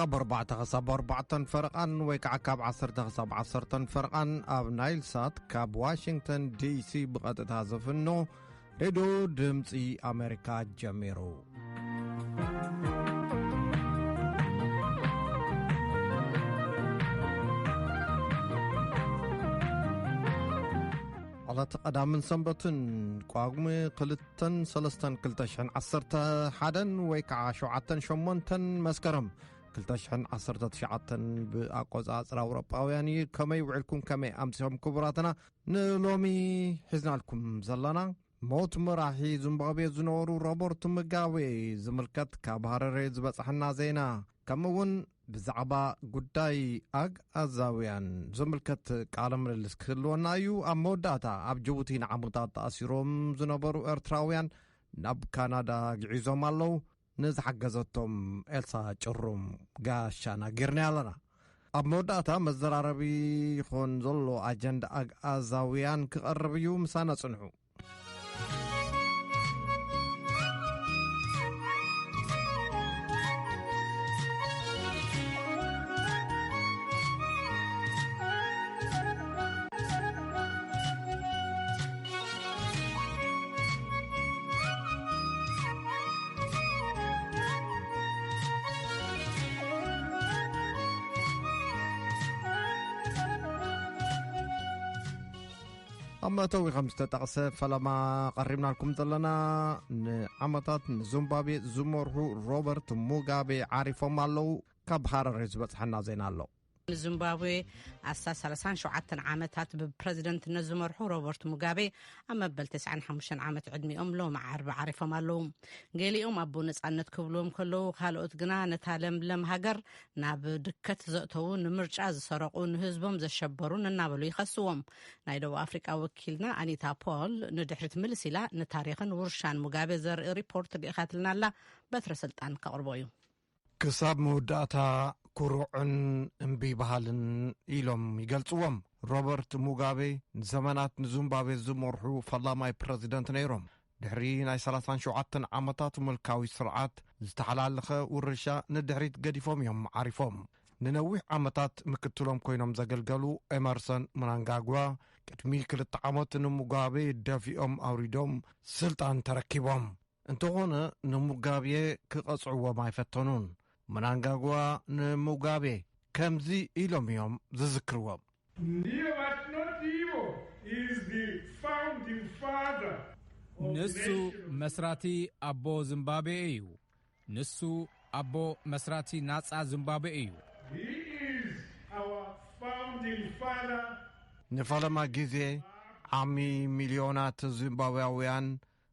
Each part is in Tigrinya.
ካብ ኣርባዕተ ክሳብ ኣርባዕተን ፈረቓን ወይ ከዓ ካብ ዓሰርተ ክሳብ ዓሰርተን ፈረቓን ኣብ ናይል ሳት ካብ ዋሽንግተን ዲሲ ብቐጥታ ዘፍኖ ሬድዮ ድምፂ ኣሜሪካ ጀሚሩ። ዕለት ቀዳምን ሰንበትን ቋጉሚ ክልተን ሰለስተን ክልተ ሽሕን ዓሰርተ ሓደን ወይ ከዓ ሸውዓተን ሸሞንተን መስከረም ክልተ ሽሕን ዓሰርተ ትሽዓተን ብኣቆፃፅራ ኣውሮጳውያን እዩ። ከመይ ውዕልኩም፣ ከመይ ኣምሲኹም ክቡራትና? ንሎሚ ሒዝናልኩም ዘለና ሞት መራሒ ዚምባብዌ ዝነበሩ ሮበርት ሙጋቤ ዝምልከት ካብ ሃረሬ ዝበጻሕና ዜና፣ ከምኡ እውን ብዛዕባ ጉዳይ ኣግኣዛውያን ዝምልከት ቃለ ምልልስ ክህልወና እዩ። ኣብ መወዳእታ ኣብ ጅቡቲ ንዓመታት ተኣሲሮም ዝነበሩ ኤርትራውያን ናብ ካናዳ ግዒዞም ኣለዉ። ንዝሓገዘቶም ኤልሳ ጭሩም ጋሻና ጌርና ኣለና። ኣብ መወዳእታ መዘራረቢ ይኾን ዘሎ ኣጀንዳ ኣግኣዛውያን ክቐርብ እዩ። ምሳና ጽንሑ። ኣብ መእተዊ ከም ዝተጠቕሰ ፈለማ ቀሪብናልኩም ዘለና፣ ንዓመታት ንዚምባብዌ ዝመርሑ ሮበርት ሙጋቤ ዓሪፎም ኣለዉ። ካብ ሃረሬ ዝበጽሐና ዜና ኣሎ። ንዚምባብዌ ኣስታት ሰላሳን ሸውዓተን ዓመታት ብፕረዚደንትነት ዝመርሑ ሮበርት ሙጋቤ ኣብ መበል ተስዓን ሓሙሽተን ዓመት ዕድሚኦም ሎሚ ዓርቢ ዓሪፎም ኣለዉ። ገሊኦም ኣቦ ነጻነት ክብልዎም ከለዉ፣ ካልኦት ግና ነታ ለምለም ሃገር ናብ ድከት ዘእተዉ፣ ንምርጫ ዝሰረቑ፣ ንህዝቦም ዘሸበሩን እናበሉ ይኸስዎም። ናይ ደቡብ ኣፍሪቃ ወኪልና ኣኒታ ፖል ንድሕሪት ምልስ ኢላ ንታሪኽን ውርሻን ሙጋቤ ዘርኢ ሪፖርት ልኢኻትልና ኣላ። በትረ ስልጣን ከቕርቦ እዩ። ክሳብ መወዳእታ ኩሩዕን እምቢ በሃልን ኢሎም ይገልጽዎም። ሮበርት ሙጋቤ ንዘመናት ንዚምባብዌ ዝመርሑ ፈላማይ ፕረዚደንት ነይሮም። ድሕሪ ናይ ሰላሳን ሸውዓተን ዓመታት ምልካዊ ስርዓት፣ ዝተሓላለኸ ውርሻ ንድሕሪት ገዲፎም እዮም ዓሪፎም። ንነዊሕ ዓመታት ምክትሎም ኮይኖም ዘገልገሉ ኤመርሰን ምናንጋጓ፣ ቅድሚ ክልተ ዓመት ንሙጋቤ ደፊኦም ኣውሪዶም ስልጣን ተረኪቦም። እንተኾነ፣ ንሙጋቤ ክቐጽዕዎም ኣይፈተኑን። ምናንጋጓ ንሙጋቤ ከምዚ ኢሎም እዮም ዝዝክርዎም። Ndiye vatinotivo is the founding father of the ንሱ nation. መስራቲ ኣቦ ዚምባብዌ እዩ። ንሱ ኣቦ መስራቲ ናጻ ዚምባብዌ እዩ። He is our founding father. ንፈለማ ግዜ ዓሚ ሚልዮናት ዚምባብያውያን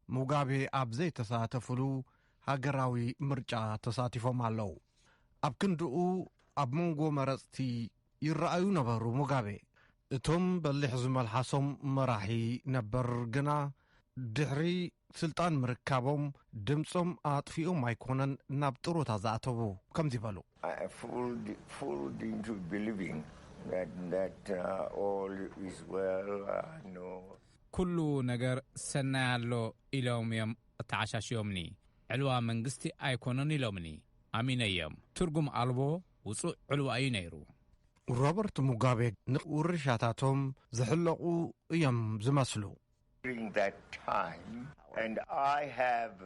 ሙጋቤ ኣብ ዘይተሳተፍሉ ሃገራዊ ምርጫ ተሳቲፎም ኣለዉ። ኣብ ክንድኡ ኣብ መንጎ መረጽቲ ይረኣዩ ነበሩ። ሙጋቤ እቶም በሊሕ ዝመልሓሶም መራሒ ነበር ግና ድሕሪ ስልጣን ምርካቦም ድምጾም ኣጥፊኦም ኣይኮነን ናብ ጥሮታ ዝኣተዉ። ከምዚ በሉ። I fooled, fooled into believing that, that uh, all is well. Uh, no. ኩሉ ነገር ሰናይ ኣሎ ኢሎም እዮም ኣተዓሻሽዮምኒ። ዕልዋ መንግስቲ ኣይኮነን ኢሎምኒ። ኣሚነዮም። ትርጉም ኣልቦ ውጹእ ዕልዋ እዩ ነይሩ። ሮበርት ሙጋቤ ንውርሻታቶም ዝሕለቑ እዮም ዝመስሉ። During that time, and I have,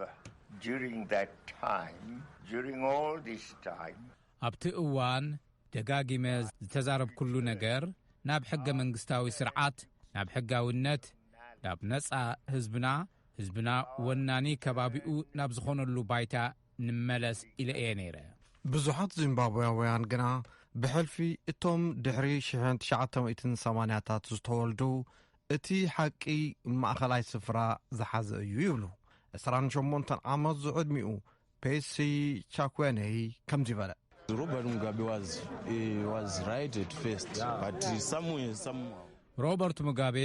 during that time, during all this time, ኣብቲ እዋን ደጋጊመ ዝተዛረብኩሉ ነገር፣ ናብ ሕገ መንግስታዊ ስርዓት፣ ናብ ሕጋውነት፣ ናብ ነጻ ህዝብና፣ ህዝብና ወናኒ ከባቢኡ ናብ ዝኾነሉ ባይታ ንመለስ ኢለ እየ ነይረ። ብዙሓት ዚምባብያውያን ግና ብሕልፊ እቶም ድሕሪ ሽሕን ትሽዓተ ሚእትን ሰማንያታት ዝተወልዱ፣ እቲ ሓቂ ማእኸላይ ስፍራ ዝሓዘ እዩ ይብሉ። ዕስራን ሸሞንተን ዓመት ዝዕድሚኡ ፔሲ ቻኩዌነይ ከምዚ በለ። Robert Mugabe was, he was right at first, but somewhere, somehow. ሮበርት ሙጋቤ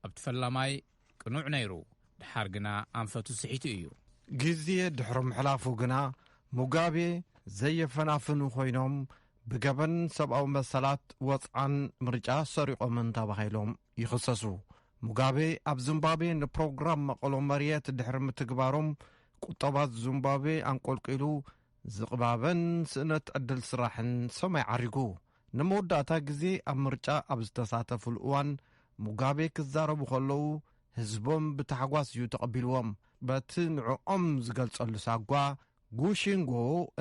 ኣብቲ ፈላማይ ቅኑዕ ነይሩ፣ ድሓር ግና ኣንፈቱ ስሒቱ እዩ። ግዜ ድሕሪ ምሕላፉ ግና ሙጋቤ ዘየፈናፍኑ ኮይኖም ብገበን ሰብኣዊ መሰላት ወጽዓን ምርጫ ሰሪቖምን ተባሂሎም ይኽሰሱ። ሙጋቤ ኣብ ዚምባብዌ ንፕሮግራም መቐሎ መሬት ድሕሪ ምትግባሮም ቁጠባ ዚምባብዌ ኣንቆልቂሉ ዝቕባበን ስእነት ዕድል ስራሕን ሰማይ ዓሪጉ። ንመወዳእታ ግዜ ኣብ ምርጫ ኣብ ዝተሳተፉሉ እዋን፣ ሙጋቤ ክዛረቡ ከለዉ፣ ህዝቦም ብታሕጓስ እዩ ተቐቢልዎም። በቲ ንዕኦም ዝገልጸሉ ሳጓ፣ ጉሺንጎ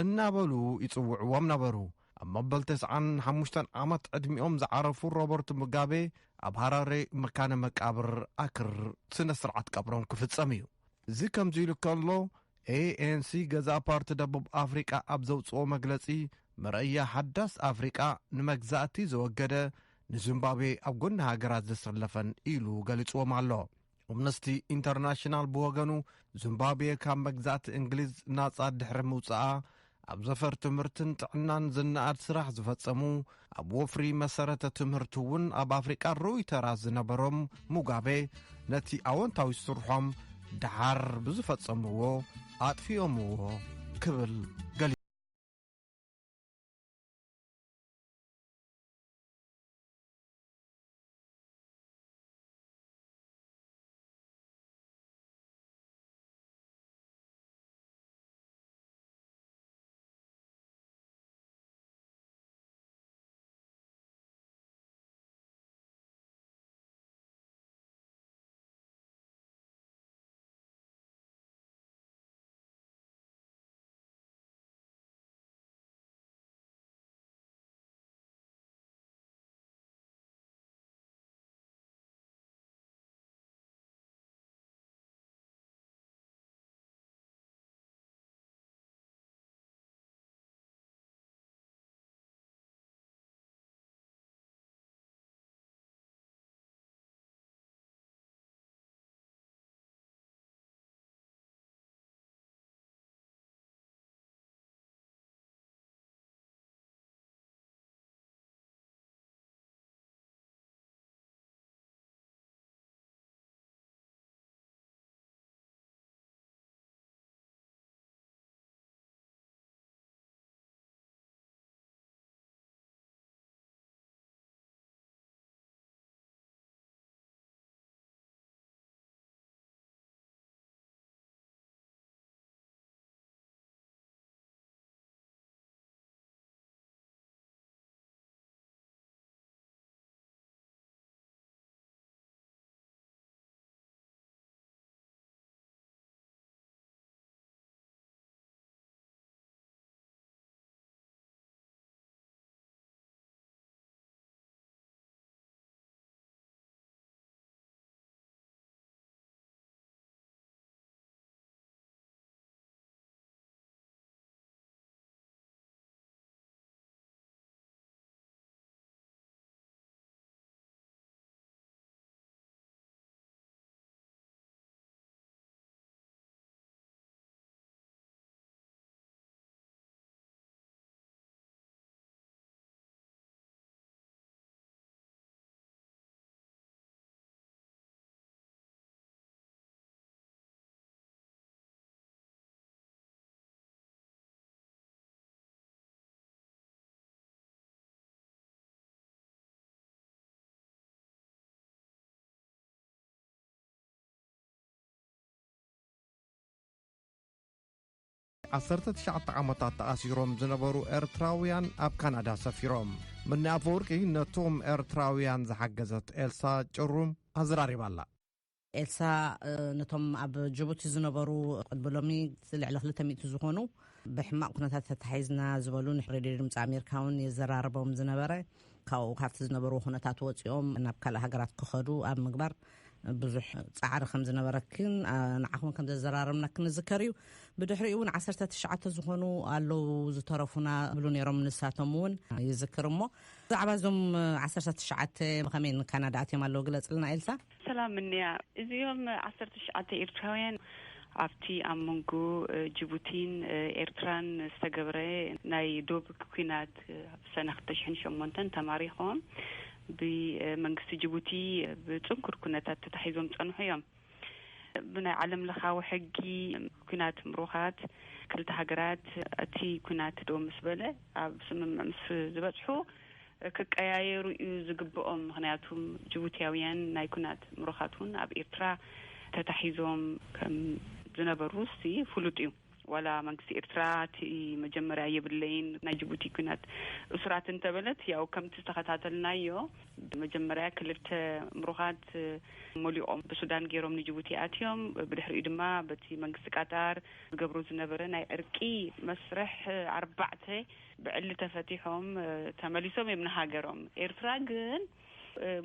እናበሉ ይጽውዕዎም ነበሩ። ኣብ መበል ተስዓን ሓሙሽተን ዓመት ዕድሚኦም ዝዓረፉ ሮበርት ሙጋቤ፣ ኣብ ሃራሬ መካነ መቃብር ኣክር ስነ ስርዓት ቀብሮም ክፍጸም እዩ። እዚ ከምዚ ኢሉ ከሎ፣ ኤ ኤን ሲ፣ ገዛ ፓርቲ ደቡብ ኣፍሪቃ፣ ኣብ ዘውጽኦ መግለጺ፣ መረእያ ሓዳስ ኣፍሪቃ፣ ንመግዛእቲ ዘወገደ፣ ንዚምባብዌ ኣብ ጎኒ ሃገራት ዘሰለፈን ኢሉ ገሊጽዎም ኣሎ። ኣምነስቲ ኢንተርናሽናል ብወገኑ፣ ዚምባብዌ ካብ መግዛእቲ እንግሊዝ ናጻ ድሕሪ ምውጻኣ፣ ኣብ ዘፈር ትምህርትን ጥዕናን ዝነኣድ ስራሕ ዝፈጸሙ፣ ኣብ ወፍሪ መሰረተ ትምህርቲ እውን ኣብ ኣፍሪቃ ርኡይ ተራ ዝነበሮም ሙጋቤ፣ ነቲ ኣወንታዊ ስርሖም ደሓር ብዝፈጸምዎ ኣጥፊኦምዎ ክብል ገሊጹ። ዓሰርተ ትሽዓተ ዓመታት ተኣሲሮም ዝነበሩ ኤርትራውያን ኣብ ካናዳ ሰፊሮም። ምኒ ኣፈወርቂ ነቶም ኤርትራውያን ዝሓገዘት ኤልሳ ጭሩ ኣዘራሪባ ኣላ። ኤልሳ፣ እ፣ ነቶም ኣብ ጅቡቲ ዝነበሩ ቅድሚ ሎሚ ልዕሊ ክልተ ሚእቲ ዝኾኑ ብሕማቕ ኩነታት ተታሒዝና ዝበሉ ንሬድዮ ድምፂ ኣሜሪካ እውን የዘራርቦም ዝነበረ፣ ካብኡ ካብቲ ዝነበርዎ ኩነታት ወፂኦም ናብ ካልእ ሃገራት ክኸዱ ኣብ ምግባር ብዙሕ ፃዕሪ ከም ዝነበረክን፣ ኣ፣ ንዓኹም ከም ዘዘራረብናክን ዝዝከር እዩ። ብድሕሪኡ እውን ዓሰርተ ትሽዓተ ዝኾኑ ኣለዉ ዝተረፉና ብሉ ነይሮም፣ ንሳቶም እውን ይዝክር። እሞ ብዛዕባ እዞም ዓሰርተ ትሽዓተ ብኸመይ ንካናዳ ኣትዮም ኣለዉ ግለጽልና ኤልሳ። ሰላም እንያ። እዚኦም ዓሰርተ ትሽዓተ ኤርትራውያን ኣብቲ ኣብ መንጎ፣ እ፣ ጅቡቲን፣ እ፣ ኤርትራን ዝተገብረ ናይ ዶብ ኲናት፣ እ፣ ኣብ ሰነ ክልተ ሽሕን ሸሞንተን ተማሪኾም ብመንግስቲ ጅቡቲ ብጽንኩር ኩነታት ተታሒዞም ጸንሑ እዮም። ብናይ ዓለም ለኻዊ ሕጊ ኲናት ምሩኻት ክልተ ሃገራት እቲ ኲናት ደው ምስ በለ ኣብ ስምምዕ ምስ ዝበጽሑ ክቀያየሩ እዩ ዝግብኦም። ምኽንያቱም ጅቡትያውያን ናይ ኲናት ምሩኻት እውን ኣብ ኤርትራ ተታሒዞም ከም ዝነበሩ ሲ ፍሉጥ እዩ። ዋላ መንግስቲ ኤርትራ እቲ መጀመርያ የብለይን ናይ ጅቡቲ ኩናት እሱራት እንተበለት፣ ያው ከምቲ ዝተኸታተልናዮ፣ መጀመርያ ክልተ ምሩኻት መሊቖም ብሱዳን ገይሮም ንጅቡቲ ኣትዮም። ብድሕሪኡ ድማ በቲ መንግስቲ ቃጣር ዝገብሮ ዝነበረ ናይ ዕርቂ መስርሕ ኣርባዕተ ብዕሊ ተፈቲሖም ተመሊሶም እዮም ንሃገሮም። ኤርትራ ግን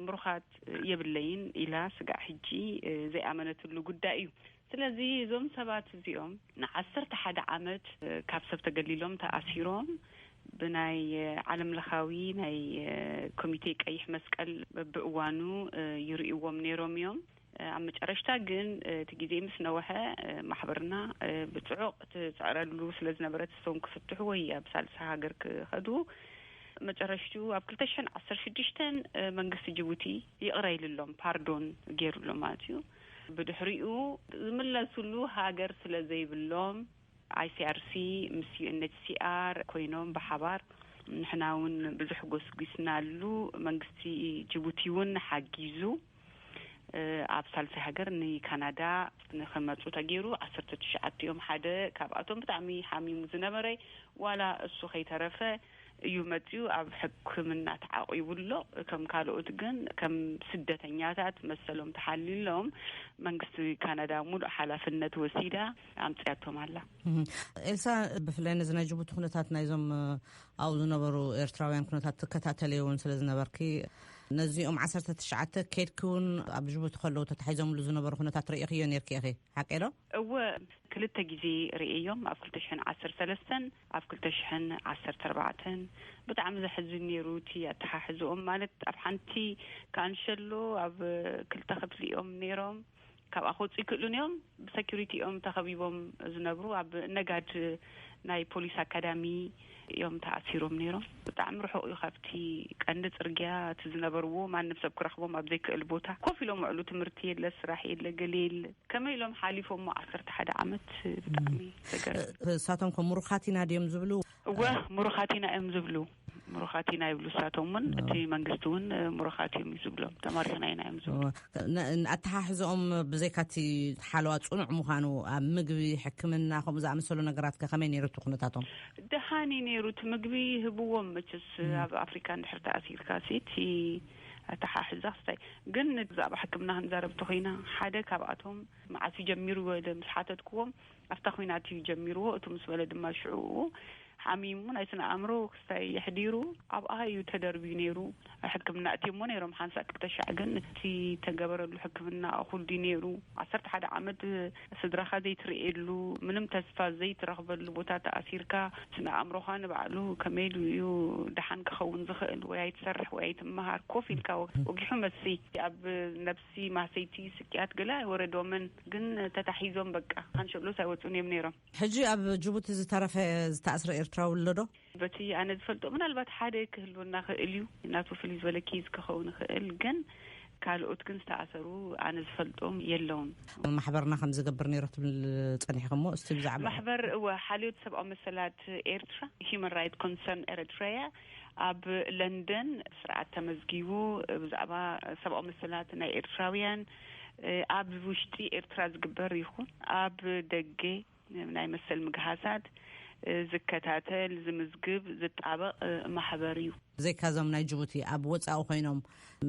ምሩኻት የብለይን ኢላ ስጋዕ ሕጂ ዘይኣመነትሉ ጉዳይ እዩ። ስለዚ እዞም ሰባት እዚኦም ንዓሰርተ ሓደ ዓመት ካብ ሰብ ተገሊሎም ተኣሲሮም ብናይ ዓለም ለኻዊ ናይ ኮሚቴ ቀይሕ መስቀል በብእዋኑ ይርእይዎም ነይሮም እዮም። ኣብ መጨረሽታ ግን እቲ ግዜ ምስ ነወሐ ማሕበርና ብፅዑቕ ትፅዕረሉ ስለ ዝነበረት እሶም ክፍትሑ ወይ ኣብ ሳልሳ ሃገር ክኸዱ መጨረሽቱ ኣብ ክልተ ሽሕን ዓሰርተ ሽዱሽተን መንግስቲ ጅቡቲ ይቕረ ኢልሎም፣ ፓርዶን ገይሩሎም ማለት እዩ። ብድሕሪኡ ዝምለሱሉ ሃገር ስለ ዘይብሎም፣ ኣይሲኣርሲ ምስ ዩኤንኤችሲኣር ኮይኖም ብሓባር ንሕና እውን ብዙሕ ጎስጒስናሉ። መንግስቲ ጅቡቲ እውን ሓጊዙ። ኣብ ሳልሳይ ሃገር ንካናዳ ንክመፁ ተገይሩ። ዓሰርተ ትሽዓተ እዮም። ሓደ ካብኣቶም ብጣዕሚ ሓሚሙ ዝነበረ፣ ዋላ እሱ ከይተረፈ እዩ መፅኡ። ኣብ ሕክምና ተዓቂቡ ኣሎ። ከም ካልኦት ግን ከም ስደተኛታት መሰሎም ተሓሊሎም መንግስቲ ካናዳ ሙሉእ ሓላፍነት ወሲዳ ኣምፅያቶም ኣላ። ኤልሳ፣ ብፍላይ ነዚ ናይ ጅቡቲ ኩነታት ናይዞም ኣብኡ ዝነበሩ ኤርትራውያን ኩነታት ትከታተልዮ እውን ስለ ዝነበርኪ፣ ነዚኦም ዓሰርተ ትሽዓተ ኬድኪ እውን ኣብ ጅቡቲ ከለዉ ተታሒዞምሉ ዝነበሩ ኩነታት ርእኽዮ ነርኪ ኢኺ፣ ሓቂ ዶ? እወ፣ ክልተ ግዜ ርእዮም፣ ኣብ ክልተ ሽሕን ዓሰርተ ሰለስተን ኣብ ክልተ ሽሕን ዓሰርተ ኣርባዕተን። ብጣዕሚ ዘሕዝን ነይሩ እቲ ኣተሓሕዝኦም። ማለት ኣብ ሓንቲ ካንሸሎ ኣብ ክልተ ክፍሊ እዮም ነይሮም። ካብኣ ክወፁ ይክእሉን እዮም። ብሰኪሪቲ እዮም ተኸቢቦም ዝነብሩ። ኣብ ነጋድ ናይ ፖሊስ ኣካዳሚ እዮም ተኣሲሮም ነይሮም። ብጣዕሚ ርሑቕ እዩ ካብቲ ቀንዲ ፅርግያ እቲ ዝነበርዎ። ማንም ሰብ ክረኽቦም ኣብ ዘይክእል ቦታ ኮፍ ኢሎም ውዕሉ። ትምህርቲ የለ፣ ስራሕ የለ፣ ገለ የለ። ከመይ ኢሎም ሓሊፎሞ ዓሰርተ ሓደ ዓመት? ብጣዕሚ ዘገርም። እሳቶም ከ ምሩኻት ኢና ድዮም ዝብሉ? እወ፣ ምሩኻት ኢና እዮም ዝብሉ። ምሩኻት ኢና ይብሉ እሳቶም እውን። እቲ መንግስቲ እውን ምሩኻት እዮም እዩ ዝብሎም። ተማሪኽና ኢና እዮም ዝብሉ። ኣተሓሕዝኦም ብዘይካቲ ሓለዋ ፅኑዕ ምዃኑ፣ ኣብ ምግቢ፣ ሕክምና፣ ከምኡ ዝኣመሰሉ ነገራት ከ ከመይ ነይሩ እቲ ኩነታቶም? ደሃኒ ነይሩ። እቲ ምግቢ ህብዎም መቸስ። ኣብ ኣፍሪካ እንድሕር ተኣሲርካ ሲ እቲ ኣተሓሕዛ ክስታይ። ግን ብዛዕባ ሕክምና ክንዛረብ ተኮይና፣ ሓደ ካብኣቶም መዓስ እዩ ጀሚሩ ወደ ምስ ሓተትክዎም፣ ኣብታ ኩናት እዩ ጀሚርዎ። እቱ ምስ በለ ድማ ሽዕኡ ሓሚሙ ናይ ስነ ኣእምሮ ክስታይ የሕዲሩ ኣብኣ እዩ ተደርብዩ ነይሩ። ሕክምና እትሞ ነይሮም ሓንሳእ ክልተ ሻዕ፣ ግን እቲ ተገበረሉ ሕክምና እኹል ድዩ ነይሩ? ዓሰርተ ሓደ ዓመት ስድራኻ ዘይትርእየሉ፣ ምንም ተስፋ ዘይትረኽበሉ ቦታ ተኣሲርካ፣ ስነ ኣእምሮኻ ንባዕሉ ከመይ ኢሉ እዩ ደሓን ክኸውን ዝኽእል? ወይ ኣይትሰርሕ ወይ ኣይትመሃር፣ ኮፍ ኢልካ ወጊሑ መሲ ኣብ ነብሲ ማህሰይቲ ስቅያት ገለ ኣይወረዶምን፣ ግን ተታሒዞም በቃ ካንሸሎስ ኣይወፁን እዮም ነይሮም። ሕጂ ኣብ ጅቡቲ ዝተረፈ ዝተኣስረ ኤርትራዊ ኣሎ ዶ? በቲ ኣነ ዝፈልጦ ምናልባት ሓደ ክህልወና ክእል እዩ፣ ናቱ ፍልይ ዝበለ ኬዝ ክኸውን ይኽእል፣ ግን ካልኦት ግን ዝተኣሰሩ ኣነ ዝፈልጦም የለውን። ማሕበርና ከም ዝገብር ነይሮ ትብል ጸኒሕኹሞ፣ እስቲ ብዛዕባ ማሕበር፣ እወ፣ ሓልዮት ሰብኣዊ መሰላት ኤርትራ፣ ሂማን ራይት ኮንሰርን ኤረትራያ፣ ኣብ ለንደን ስርዓት ተመዝጊቡ ብዛዕባ ሰብኣዊ መሰላት ናይ ኤርትራውያን ኣብ ውሽጢ ኤርትራ ዝግበር ይኹን ኣብ ደገ ናይ መሰል ምግሃሳት ዝከታተል፣ ዝምዝግብ፣ ዝጣበቕ ማሕበር እዩ። ብዘይካዞም ናይ ጅቡቲ ኣብ ወጻኢ ኮይኖም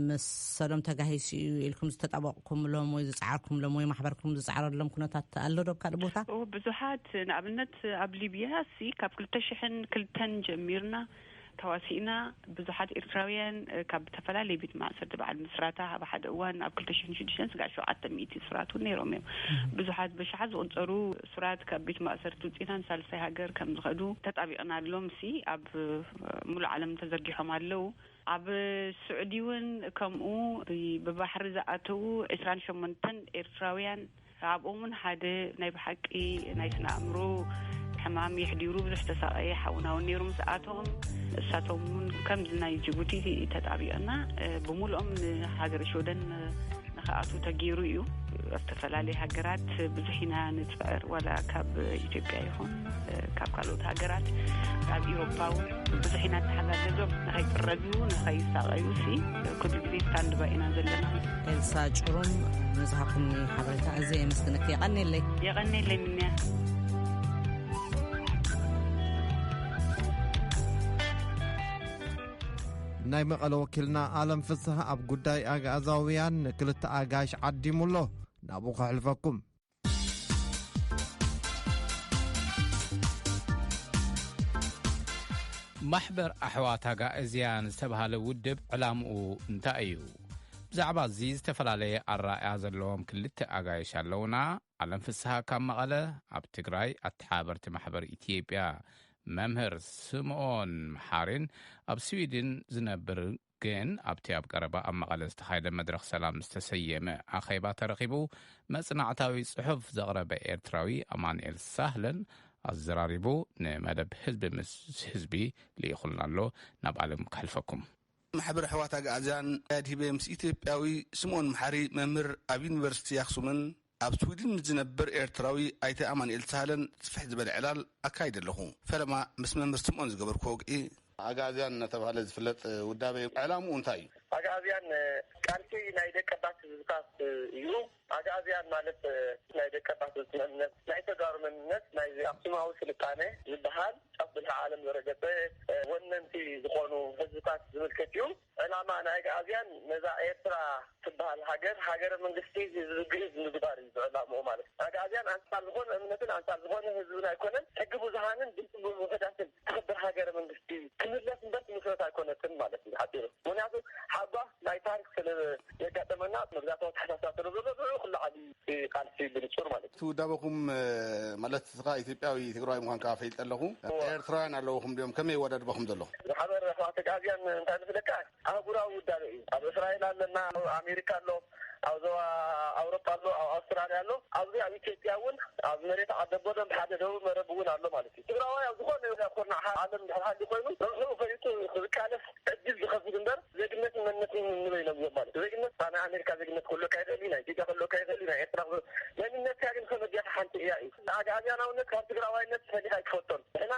መሰሎም ተጋሂሱ እዩ ኢልኩም ዝተጣበቕኩምሎም ወይ ዝጸዓርኩምሎም ወይ ማሕበርኩም ዝጸዓረሎም ኩነታት ኣሎ ዶ ኣብ ካልእ ቦታ? ኦ፣ ብዙሓት፣ ንኣብነት ኣብ ሊብያ ሲ ካብ ክልተ ሽሕን ክልተን ጀሚርና ተዋሲእና። ብዙሓት ኤርትራውያን ካብ ዝተፈላለየ ቤት ማእሰርቲ በዓል ምስራታ ኣብ ሓደ እዋን ኣብ ክልተ ሽሕን ሽዱሽተን ስጋዕ ሸውዓተ ሚእቲ እሱራት እውን ነይሮም እዮም። ብዙሓት ብሽሓት ዝቑጸሩ እሱራት ካብ ቤት ማእሰርቲ ውፅኢና ንሳልሳይ ሃገር ከም ዝኸዱ ተጣቢቕናሎም ሲ ኣብ ሙሉእ ዓለም ተዘርጊሖም ኣለዉ። ኣብ ስዑዲ እውን ከምኡ ብባሕሪ ዝኣተዉ ዕስራን ሸሞንተን ኤርትራውያን ኣብኦም እውን ሓደ ናይ ብሓቂ ናይ ስነ ኣእምሮ ሕማም የሕዲሩ ብዙሕ ተሳቐየ ሓውና እውን ነይሩ። ምስኣቶም እሳቶም እውን ከምዚ ናይ ጅቡቲ ተጣቢቕና ብሙሉኦም ንሃገረ ሽወደን ንክኣቱ ተገይሩ እዩ። ኣብ ዝተፈላለየ ሃገራት ብዙሕ ኢና ንፅዕር፣ ዋላ ካብ ኢትዮጵያ ይኹን ካብ ካልኦት ሃገራት፣ ካብ ኢሮፓ እውን ብዙሕ ኢና ንተሓጋገዞም ንኸይጥረዙ ንኸይሳቐዩ ሲ ኩሉ ግዜ ስታንድ ባይ ኢና ዘለና። ኤልሳ ጭሩም፣ ንዝሃብኩኒ ሓበሬታ ኣዝየ የመስግነኪ። የቐንየለይ። የቐንየለይ ምንያ። ናይ መቐለ ወኪልና ኣለም ፍስሃ ኣብ ጉዳይ ኣግኣዛውያን ንክልተ ኣጋይሽ ዓዲሙ ኣሎ። ናብኡ ከሕልፈኩም። ማሕበር ኣሕዋት ኣጋእዝያን ዝተባህለ ውድብ ዕላምኡ እንታይ እዩ? ብዛዕባ እዚ ዝተፈላለየ ኣረኣእያ ዘለዎም ክልተ ኣጋይሽ ኣለውና። ኣለም ፍስሃ ካብ መቐለ፣ ኣብ ትግራይ ኣተሓባበርቲ ማሕበር ኢትዮጵያ መምህር ስምኦን መሓሪን ኣብ ስዊድን ዝነብር ግን ኣብቲ ኣብ ቀረባ ኣብ መቐለ ዝተኻየደ መድረኽ ሰላም ዝተሰየመ ኣኼባ ተረኺቡ መጽናዕታዊ ጽሑፍ ዘቕረበ ኤርትራዊ ኣማኑኤል ሳህለን ኣዘራሪቡ ንመደብ ህዝቢ ምስ ህዝቢ ልኢኹልና ኣሎ። ናብ ኣለም ከሕልፈኩም። ማሕበር ኣሕዋት ኣግኣዝያን ኣድሂበ ምስ ኢትዮጵያዊ ስምኦን መሓሪ መምህር ኣብ ዩኒቨርሲቲ ኣኽሱምን ኣብ ስዊድን ምስ ዝነብር ኤርትራዊ ኣይተ ኣማኑኤል ሳህለን ጽፍሕ ዝበለ ዕላል ኣካይደ ኣለኹ። ፈለማ ምስ መምህር ስምኦን ዝገበርኩ ወግዒ ኣግኣዝያን እናተባህለ ዝፍለጥ ውዳበ ዕላምኡ እንታይ እዩ? ኣግኣዝያን ቃልሲ ናይ ደቀባት ህዝብታት እዩ። ኣግኣዝያን ማለት ናይ ደቀባት መንነት፣ ናይ ተጋሩ መንነት፣ ናይ ኣክሱማዊ ስልጣነ ዝበሃል ጫፍ ብልሒ ዓለም ዘረገጸ ወነንቲ ዝኾኑ ህዝብታት ዝምልከት እዩ። ዕላማ ናይ ኣግኣዝያን ነዛ ኤርትራ ትበሃል ሃገር፣ ሃገረ መንግስቲ ህዝቢ ግእዝ ምግባር እዩ ዝዕላምኡ ማለት እዩ። ኣግኣዝያን ኣንጻር ዝኾነ እምነትን ኣንጻር ዝኾነ ህዝብን ኣይኮነን፣ ሕጊ ብዙሃንን ድምፂ ውሑዳትን ትኽብር ሃገረ መንግስቲ ክምለስ እምበር ትምስረት ኣይኮነትን ማለት እዩ ሓፂሩ። ምክንያቱ ሓጓፍ ናይ ታሪክ ስለ ዘጋጠመና መግዛእታዊ ኣተሓሳስባ ስለ ዘሎ ብኡ ክለዓል እዩ ቃልሲ ብንጹር ማለት እዩ። እቲ ውዳበኹም ማለት ንስኻ ኢትዮጵያዊ ትግራዊ ምዃንካ ፈሊጠ ኣለኹ። እወ። ኤርትራውያን ኣለውኹም ድዮም? ከመይ ይወዳድበኹም ዘሎ? ማሕበር ኣሕዋት ኣግኣዝያን እንታይ መስለካ? ኣህጉራዊ ውዳበ እዩ። ኣብ እስራኤል ኣለና፣ ኣብ ኣሜሪካ ኣሎ፣ ኣብ ዞባ ኣውሮጳ ኣሎ፣ ኣብ ኣውስትራልያ ኣሎ። ኣብዚ ኣብ ኢትዮጵያ እውን ኣብ መሬት ዓደቦ ደንብ ሓደ ደቡብ መረብ እውን ኣሎ ማለት እዩ። ትግራዋይ ኣብ ዝኾነ ኩርናዕ ዓለም ድሕር ሃሊ ኮይኑ ንርሑቕ ፈሊጡ ዝቃለስ ዕድል ዝኸፍት እምበር ዜግነትን መንነትን ንበይኖም እዮም ማለት እዩ። ዜግነት ናይ ኣሜሪካ ዜግነት ክህልወካ ይኽእል እዩ፣ ናይ ኢትዮጵያ ክህልወካ ይኽእል እዩ፣ ናይ ኤርትራ ክህልወ-፣ መንነትካ ግን ከመይ ጌርካ ሓንቲ እያ እዩ። ኣግኣዝያናውነት ካብ ትግራዋይነት ፈሊኻ ኣይትፈልጦን። ንሕና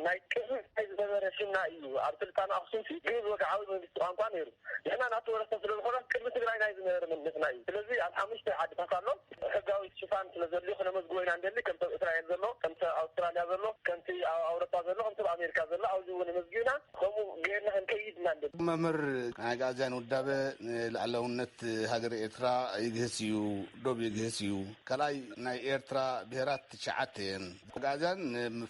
ናይ ቅድሚ ትግራይ ዝነበረ ሽምና እዩ። ኣብ ስልጣነ ኣኽሱም ሲ ግእዝ ወግዓዊ መንግስቲ ቋንቋ ነይሩ። ንሕና ናቱ ወረስታ ስለ ዝኾና ቅድሚ ትግራይ ናይ ዝነበረ መንነትና እዩ። ስለዚ ኣብ ሓሙሽተ ዓድታት ኣሎ። ሕጋዊ ሽፋን ስለ ዘድልዮ ክነመዝግቦ ኢና እንደሊ፣ ከምቲ ኣብ እስራኤል ዘሎ፣ ከምቲ ኣብ ኣውስትራልያ ዘሎ፣ ከምቲ ኣብ ኣውሮፓ ዘሎ፣ ከምቲ ኣብ ኣሜሪካ ዘሎ ኣብዚ እውን መዝጊብና ከምኡ ገይርና ክንከይድ ኢና እንደሊ። መምህር፣ ናይ ኣግኣዝያን ውዳበ ንልኣላውነት ሃገር ኤርትራ ይግህስ እዩ፣ ዶብ ይግህስ እዩ። ካልኣይ ናይ ኤርትራ ብሄራት ትሽዓተ እየን። ኣግኣዝያን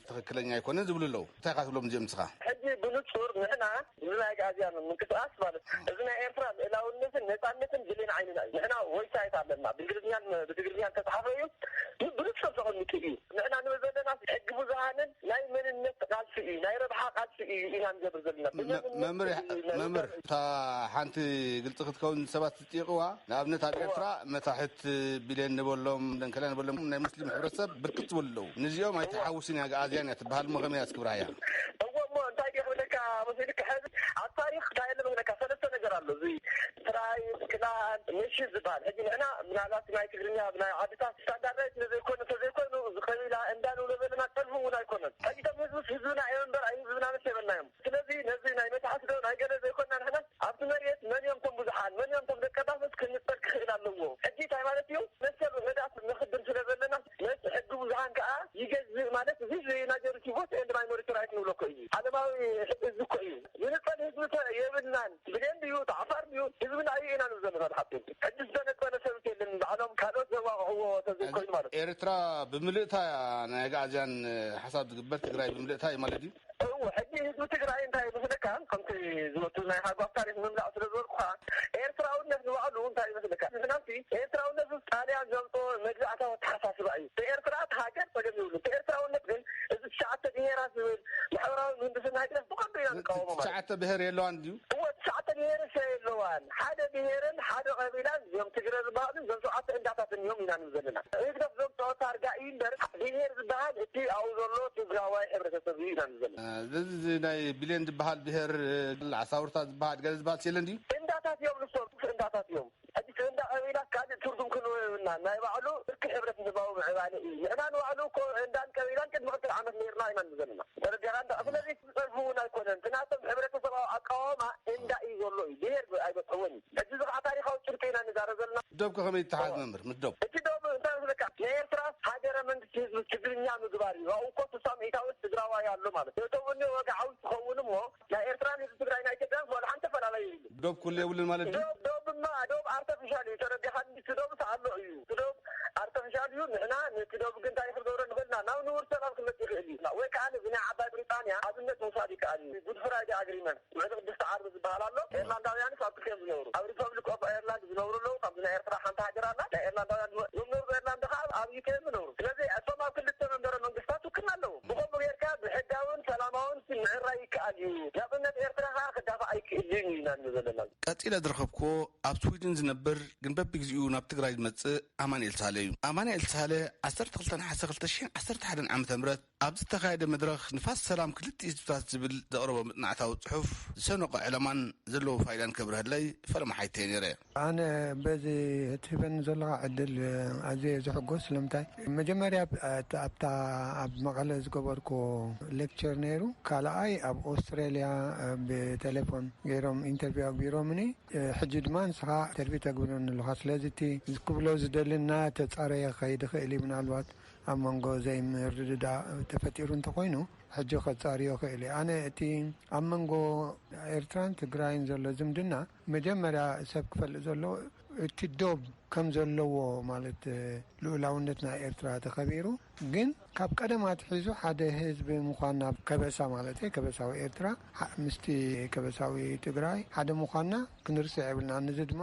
ትኽክለኛ ኣይኮነን ዝብሉ ኣለዉ። እንታይ ኢኻ ትብሎም እዚኦም ንስኻ? ሕጂ ብንጹር ንሕና እዚ ናይ ኣግኣዝያን ምንቅስቃስ ማለት እዚ ናይ ኤርትራ ልእላውነትን ነጻነትን ብሌን ዓይንና እዩ። ንሕና ዌብሳይት ኣለና፣ ብእንግሊዝኛን ብትግርኛን ተጻሓፈ እዩ። ብንጹር ተቐሚጡ እዩ። ንሕና ንብል ዘለና ሕጊ ብዙሃንን ናይ መንነት ቃልሲ እዩ፣ ናይ ረብሓ ቃልሲ እዩ ኢና ንገብር ዘለና። መ-፣ መምህር፣ መምህር፣ እታ ሓንቲ ግልጺ ክትከውን ሰባት ዝጥይቕዋ፣ ንኣብነት ኣብ እዋ። ኤርትራ መታሕት ቢልዮን ንበሎም፣ ደንከላ ንበሎም ናይ ሙስሊም ሕብረተሰብ ብርክት ዝበሉ ኣለዉ። ንዚኦም ኣይተሓውስን እያ፣ ኣግኣዝያን እያ ትበሃል እሞ ከመይ እያ እስክብርሃያ? እዎ እሞ እንታይ ድየ ክብለካ መሲልካ፣ ሕዚ ኣብ ታሪኽ እንታይ ኣሎ መሲለካ፣ ሰለስተ ነገር ኣሎ። እዚ ትራይ፣ ክላን፣ ነሽን ዝበሃል። ሕጂ ንሕና ምናልባት ናይ ትግርኛ፣ ናይ ዓድታት ስታንዳርዳይዝ ስለዘይኮነ፣ እንተዘይኮይኑ፣ እዚ ቀቢላ እንዳ ንብሎ ዘለና ጠልፉ እውን ኣይኮነን። ሕጂ እቶም ህዝብስ ህዝብና እዮም እምበር፣ ኣይ ህዝብና መስ የበልናዮም። ስለዚ ነዚ ናይ መታሕት ዶ ናይ ገለ ዘይኮና ንሕና ኣብቲ መሬት መን እዮም እቶም ብዙሓን፣ መን እዮም እቶም ደቀባት ክንጸር ክኽእል ኣለዎ። ሕጂ እንታይ ማለት እዩ? መሰል ውሑዳት ነኽብር ስለ ዘለና፣ መስ ሕጊ ብዙሓን ከኣ ይገዝእ ማለት እዚ ናጀሪቲ ቮት ኤንድ ማይኖሪቲ ራይት ንብሎ እኮ እዩ። ዓለማዊ ህዝቢ እኮ እዩ። ዝንጸል ህዝቢ እኮ የብልናን። ብሌን ድዩ፣ ዓፋር ድዩ፣ ህዝብና እዩ ኢና ንብል ዘለና ብሓቂ። ሕጂ ዝተነጸለ ሰብስ የለን። ባዕሎም ካልኦት ዘዋቕዕዎ ተዘይኮይኑ ማለት እዩ። ኤርትራ ብምልእታ ናይ ኣግኣዝያን ሓሳብ ዝግበር ትግራይ ብምልእታ እዩ ማለት እዩ። እወ፣ ሕጂ ህዝቢ ትግራይ እንታይ ይመስለካ? ከምቲ ዝወቱ ናይ ሃጓፍ ታሪኽ ምምላእ ስለ ዝበልኩኻ፣ ኤርትራውነት ንባዕሉ እንታይ ይመስለካ? ንሕናምሲ ኤርትራውነት ምስ ጣልያን ዘምጽኦ መግዛእታዊ ኣተሓሳስባ እዩ። ብኤርትራ እቲ ሃገር ጸገም የብሉን። እቲ ኤርትራውነት ግን እዚ ትሽዓተ ብሄራት ዝብል ማሕበራዊ ምህንድስና ህግደፍ ብቐንዱ ኢና ንቃወሞ ማለት እዩ። ትሽዓተ ብሄር የለዋን ድዩ? እወ፣ ትሽዓተ ብሄር እሰ የለዋን። ሓደ ብሄርን ሓደ ቀቢላን እዞም ትግረ ዝበሃሉ እዞም ሸውዓተ እንዳታትን እዮም ኢና ንብል ዘለና። ህግደፍ ዘምጽኦ ታርጋ እዩ እምበር ብሄር ዝበሃል እቲ ኣብኡ ዘሎ ትግራዋይ ሕብረተሰብ እዩ ኢና ንብል ዘለና። እ፣ እዚ ናይ ቢሌን ዝበሃል ብሄር፣ እ፣ ዓሳውርታ ዝበሃል ገለ ዝበሃል የለን ድዩ? እንዳታት እዮም ንሶም፣ እንዳታት እዮም። ሕጂ እንዳ ቀቢላ ካልእ ትርጉም ክንህቦ የብልናን። ናይ ባዕሉ ብርኪ ሕብረተሰባዊ ምዕባለ እዩ። ንሕና ንባዕሉ እኮ እንዳን ቀቢላን ቅድሚ ክልተ ዓመት ነይርና ኢና ንብል ዘለና። ተረዲኻ እንዳ፣ ስለዚ ዝጸርፉ እውን ኣይኮነን። እቲ ናቶም ሕብረተሰባዊ ኣቃውማ እንዳ እዩ ዘሎ እዩ። ብሄር ኣይበጽሕዎን እዩ። ሕጂ እዚ ከዓ ታሪኻዊ ጭብጢ ኢና ንዛረብ ዘለና። ዶብ ከ ከመይ ይተሓዝ መምህር? ምስ ዶብ? እቲ ዶብ እንታይ ናይ ኤርትራ ሃገረ መንግስቲ ህዝቢ ትግርኛ ምግባር እዩ። ኣብኡ እኮ ስሳ ሚእታዊ ትግራዋይ ኣሎ ማለት እዩ። እቶም እኒ ወግዓዊ ትኸውን እሞ ናይ ኤርትራን ህዝቢ ትግራይ ናይ ኢትዮጵያን ወላ ሓንቲ ኣፈላላይ የብሉ። ዶብ ኩሉ የብሉን ማለት እዩ። ዶብ ዶብማ ዶብ ኣርተፊሻል እዩ። ተረዲኻ? እቲ ዶብ ኣሎ እዩ። እቲ ዶብ ኣርተፊሻል እዩ። ንሕና ነቲ ዶብ ግን እንታይ ክንገብሮ ንኽእልና ናብ ንቡር ሰላም ክመጽእ ይኽእል እዩ። ወይ ከዓ እዚ ናይ ዓባይ ብሪጣንያ ኣብነት ምውሳድ ይከኣል እዩ። ጉድ ፍራይደ ኣግሪመንት ውዕሊ ቅድስቲ ዓርቢ ዝበሃል ኣሎ። ኤርላንዳውያንስ ኣብ ክልቲኦም ዝነብሩ ኣብ ሪፐብሊክ ኦፍ ኤርላንድ ዝነብሩ ኣለዉ። ካብዚ ናይ ኤርትራ ሓንቲ ሃገር ኣላ። ናይ ኤርላንዳውያን ዝመ- ዝነብሩ ኤርላንድ ከዓ ኣብ ዩኬ ዝነብሩ። ስለዚ እቶም ኣብ ክልተ መንበረ መንግስታት ውክልና ኣለዎም። ብኸምኡ ጌርካ ብሕጋውን ሰላማውን ምዕራይ ይከኣል እዩ። ናጽነት ኤርትራ ከዓ ክዳፋእ ኣይክእልን እዩ ኢና ንብል ዘለና። ቀጺለ ዝረኸብክዎ ኣብ ስዊድን ዝነብር ግን በብግዜኡ ናብ ትግራይ ዝመጽእ ኣማንኤል ሳህለ እዩ። ኣማንኤል ሳህለ ዓሰርተ ክልተ ነሓሰ ክልተ ሽሕን ዓሰርተ ሓደን ዓመተ ምህረት ኣብ ዝተኻየደ መድረኽ ንፋስ ሰላም ክልቲኡ ህዝብታት ዝብል ዘቕረቦ መጽናዕታዊ ጽሑፍ ዝሰነቖ ዕላማን ዘለዎ ፋይዳን ከብርሀለይ ፈለማ ሓይተየ ነይረ። ኣነ በዚ እትህበኒ ዘለኻ ዕድል ኣዝየ ዝሕጎስ። ስለምንታይ መጀመርያ ኣብታ ኣብ መቐለ ዝገበርኩ ሌክቸር ነይሩ፣ ካልኣይ ኣብ ኦስትሬልያ ብቴሌፎን ገይሮም ኢንተርቪው ኣግቢሮምኒ። ሕጂ ድማ ንስኻ ኢንተርቪው ተግብረኒ ኣለኻ። ስለዚ እቲ ክብሎ ዝደልና ተጻረየ ክኸይድ ይኽእል እዩ። ምናልባት ኣብ መንጎ ዘይምርድዳእ ተፈጢሩ እንተኾይኑ ሕጂ ከጻርዮ ክእል እዩ። ኣነ እቲ ኣብ መንጎ ኤርትራን ትግራይን ዘሎ ዝምድና መጀመርያ ሰብ ክፈልጥ ዘለዎ እቲ ዶብ ከም ዘለዎ ማለት ልኡላውነት ናይ ኤርትራ ተኸቢሩ ግን ካብ ቀደም ኣትሒዙ ሓደ ህዝቢ ምዃንና ከበሳ ማለት ከበሳዊ ኤርትራ ምስቲ ከበሳዊ ትግራይ ሓደ ምዃንና ክንርስዕ የብልና። ንዚ ድማ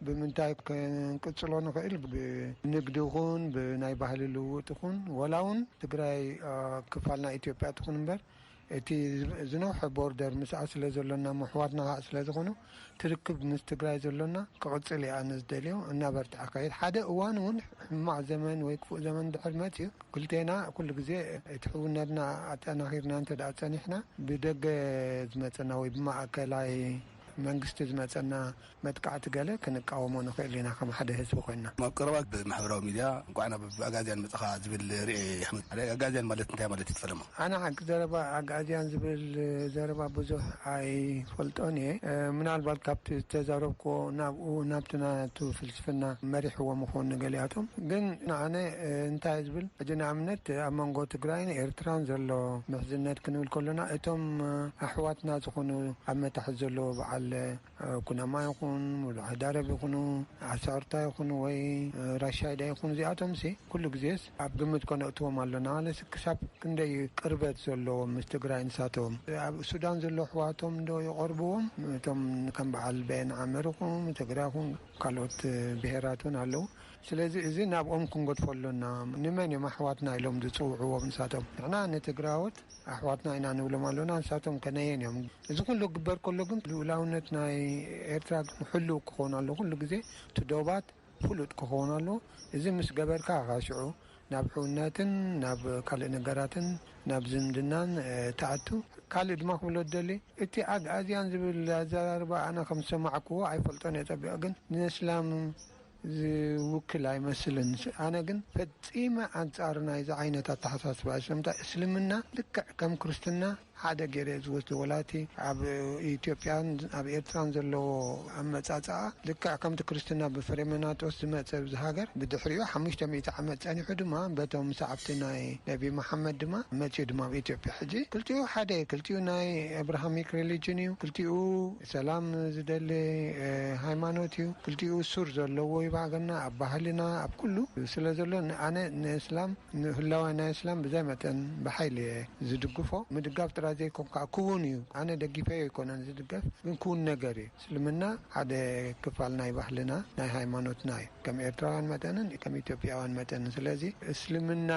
ብምንታይ ክንቅጽሎ ንኽእል? ብንግዲ ይኹን ብናይ ባህሊ ልውውጥ ይኹን ወላ እውን ትግራይ ክፋል ናይ ኢትዮጵያ ትኹን እምበር እቲ ዝነውሐ ቦርደር ምስኣ ስለ ዘሎና ምሕዋትና ከዓ ስለ ዝኾኑ ትርክብ ምስ ትግራይ ዘሎና ክቕጽል እያ ንዝደልዮ እናበርትዐ ከይድ ሓደ እዋን እውን ሕማቕ ዘመን ወይ ክፉእ ዘመን ድሕር መፅኡ ክልቴና ኩሉ ግዜ እቲ ሕውነትና ኣጠናኺርና እንተ ደኣ ጸኒሕና ብደገ ዝመጸና ወይ ብማእከላይ መንግስቲ ዝመጸና መጥቃዕቲ ገለ ክንቃወሞ ንኽእል ኢና ከም ሓደ ህዝቢ ኮይንና። ኣብ ቀረባ ብማሕበራዊ ሚድያ እንቋዕ ናብ ኣጋዝያን መጻኻ ዝብል ርኤ ኣሕመድ። ኣጋዝያን ማለት እንታይ ማለት እዩ ትፈልጥ? ኣነ ሓቂ ዘረባ ኣጋዝያን ዝብል ዘረባ ብዙሕ ኣይፈልጦን እየ። ምናልባት ካብቲ ዝተዛረብክዎ ናብኡ ናብቲ ናቱ ፍልስፍና መሪሕዎም ይኸውን ንገሊኣቶም። ግን ንኣነ እንታይ ዝብል ሕጂ ንኣብነት ኣብ መንጎ ትግራይን ኤርትራን ዘሎ ምሕዝነት ክንብል ከሎና እቶም ኣሕዋትና ዝኾኑ ኣብ መታሕት ዘለዎ በዓል ኩናማ ይኹን፣ ሙሉእ ህዳረብ ይኹኑ፣ ኣሳርታ ይኹኑ ወይ ራሻይዳ ይኹኑ፣ እዚኣቶምሲ ኩሉ ግዜስ ኣብ ግምት ከነእትዎም ኣሎና። ኣለስ ክሳብ ክንደይ ቅርበት ዘለዎም ምስ ትግራይ ንሳቶም? ኣብ ሱዳን ዘሎ ኣሕዋቶም ዶ ይቐርብዎም? እቶም ከም በዓል በየን ዓመር ይኹን፣ ትግራይ ይኹን፣ ካልኦት ብሄራት እውን ኣለዉ። ስለዚ እዚ ናብኦም ክንገድፎ ኣሎና። ንመን እዮም ኣሕዋትና ኢሎም ዝፅውዕዎም ንሳቶም? ንሕና ንትግራዎት ኣሕዋትና ኢና ንብሎም ኣሎና፣ ንሳቶም ከነየን እዮም። እዚ ኩሉ ክግበር ከሎ ግን ልኡላውነት ናይ ኤርትራ ግን ሕሉው ክኸውን ኣሎ። ኩሉ ግዜ እቲ ዶባት ፍሉጥ ክኸውን ኣሎ። እዚ ምስ ገበርካ ኢኻ ሽዑ ናብ ሕውነትን ናብ ካልእ ነገራትን ናብ ዝምድናን ትኣቱ። ካልእ ድማ ክብሎ ዝደሊ እቲ ኣግኣዝያን ዝብል ኣዘራርባ ኣነ ከም ዝሰማዕክዎ ኣይፈልጦን እየ ጸቢቐ፣ ግን ንእስላም ዝውክል ኣይመስልን። ኣነ ግን ፈጺመ ኣንጻር ናይዚ ዓይነት ኣተሓሳስባ እየ። ስለምንታይ እስልምና ልክዕ ከም ክርስትና ሓደ ገይረ እየ ዝወስዶ። ወላ እቲ ኣብ ኢትዮጵያን ኣብ ኤርትራን ዘለዎ ኣመጻጽኣ ልክዕ ከምቲ ክርስትና ብፍሬምናጦስ ዝመጸ ኣብዚ ሃገር ብድሕሪኡ ሓሙሽተ ሚእቲ ዓመት ጸኒሑ ድማ በቶም ሰዓብቲ ናይ ነቢ መሓመድ ድማ መጺኡ ድማ ኣብ ኢትዮጵያ። ሕጂ ክልቲኡ ሓደ እዩ። ክልቲኡ ናይ ኣብርሃሚክ ሪሊጅን እዩ። ክልቲኡ ሰላም ዝደሊ ሃይማኖት እዩ። ክልቲኡ ሱር ዘለዎ እዩ። ብሃገርና ኣብ ባህልና ኣብ ኩሉ ስለ ዘሎ ኣነ ንእስላም ንህላዋይ ናይ እስላም ብዛይ መጠን ብሓይሊ እየ ዝድግፎ። ምድጋፍ ጥራይ ዘይኮን ከዓ ክውን እዩ። ኣነ ደጊፈዮ ኣይኮነን ዝድገፍ፣ ግን ክውን ነገር እዩ። እስልምና ሓደ ክፋል ናይ ባህልና ናይ ሃይማኖትና እዩ፣ ከም ኤርትራውያን መጠንን ከም ኢትዮጵያውያን መጠንን። ስለዚ እስልምና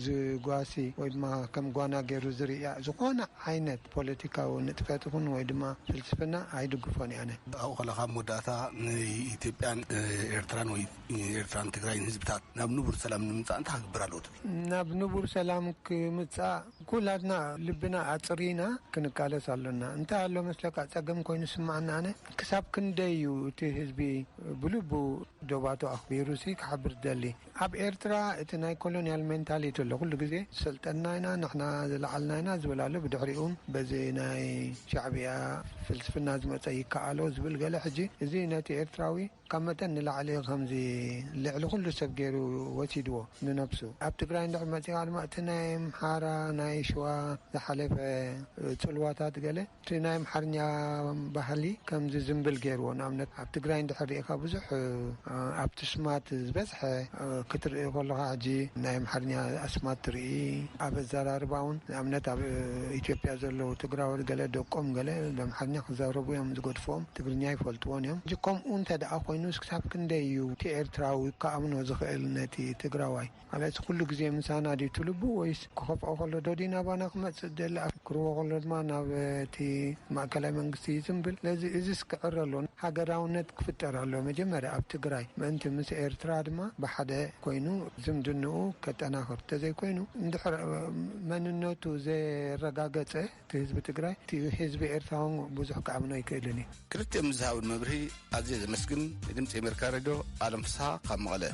ዝጓሲ ወይ ድማ ከም ጓና ገይሩ ዝርእያ ዝኾነ ዓይነት ፖለቲካዊ ንጥፈት ይኹን ወይ ድማ ፍልስፍና ኣይድግፎን እየ ኣነ። ኣብኡ ከለኻ ኣብ መወዳእታ ንኢትዮጵያን ኤርትራን ወይ ኤርትራን ትግራይን ህዝብታት ናብ ንቡር ሰላም ንምምጻእ እንታይ ክግበር ኣለዎ ትብል? ናብ ንቡር ሰላም ክምጻእ ኩላትና ልብና ኣጽሪና ክንቃለስ ኣሎና። እንታይ ኣሎ መስለካ ጸገም ኮይኑ ስማዓና ኣነ ክሳብ ክንደይ እዩ እቲ ህዝቢ ብልቡ ዶባቱ ኣኽቢሩ ሲ ክሓብር ደሊ። ኣብ ኤርትራ እቲ ናይ ኮሎኒያል ሜንታሊቲ ኣሎ። ኩሉ ግዜ ዝሰልጠና ኢና፣ ንሕና ዝለዓልና ኢና ዝብል ኣሎ። ብድሕሪኡ በዚ ናይ ሻዕብያ ፍልስፍና ዝመጸ ይከኣሎ ዝብል ገለ። ሕጂ እዚ ነቲ ኤርትራዊ ካብ መጠን ንላዕሊ ከምዚ ልዕሊ ኩሉ ሰብ ገይሩ ወሲድዎ ንነብሱ። ኣብ ትግራይ እንድሕር መፂኻ ድማ እቲ ናይ ኣምሓራ፣ ናይ ሸዋ ዝሓለፈ ፅልዋታት ገለ እቲ ናይ ኣምሓርኛ ባህሊ ከምዚ ዝንብል ገይርዎ። ንኣብነት ኣብ ትግራይ እንድሕር ሪኢኻ ብዙሕ ኣብቲ ስማት ዝበዝሐ ክትርኢ ከለኻ ሕጂ ናይ ኣምሓርኛ ኣስማት ትርኢ። ኣብ ኣዘራርባ እውን ንኣብነት ኣብ ኢትዮጵያ ዘለዉ ትግራዎት ገለ ደቆም ገለ ብኣምሓርኛ ክዛረቡ እዮም ዝገድፍዎም፣ ትግርኛ ይፈልጥዎን እዮም። ሕጂ ከምኡ እንተ ደኣ ኮይኑ ክሳብ ክንደይ እዩ እቲ ኤርትራዊ ክኣምኖ ዝኽእል ነቲ ትግራዋይ? ማለት ኩሉ ግዜ ምሳና ድዩ እቲ ልቡ ወይስ ክኸፍኦ ከሎ ዶ ድዩ ናባና ክመጽእ ደሊ? ክርዎ ከሎ ድማ ናብ እቲ ማእከላይ መንግስቲ እዩ ዝንብል። ስለዚ እዚስ ክዕረ ኣሎ፣ ሃገራውነት ክፍጠር ኣሎ መጀመርያ ኣብ ትግራይ ምእንቲ ምስ ኤርትራ ድማ ብሓደ ኮይኑ ዝምድንኡ ከጠናኽር። እንተዘይኮይኑ እንድሕር መንነቱ ዘረጋገጸ እቲ ህዝቢ ትግራይ እቲ ህዝቢ ኤርትራ እውን ብዙሕ ክኣምኖ ኣይክእልን እዩ። ክልቲኦም ዝሃቡን መብርሂ ኣዝየ ዘመስግን። ንድምፂ ኣሜሪካ ሬድዮ ኣለም ፍስሃ ካብ መቐለ።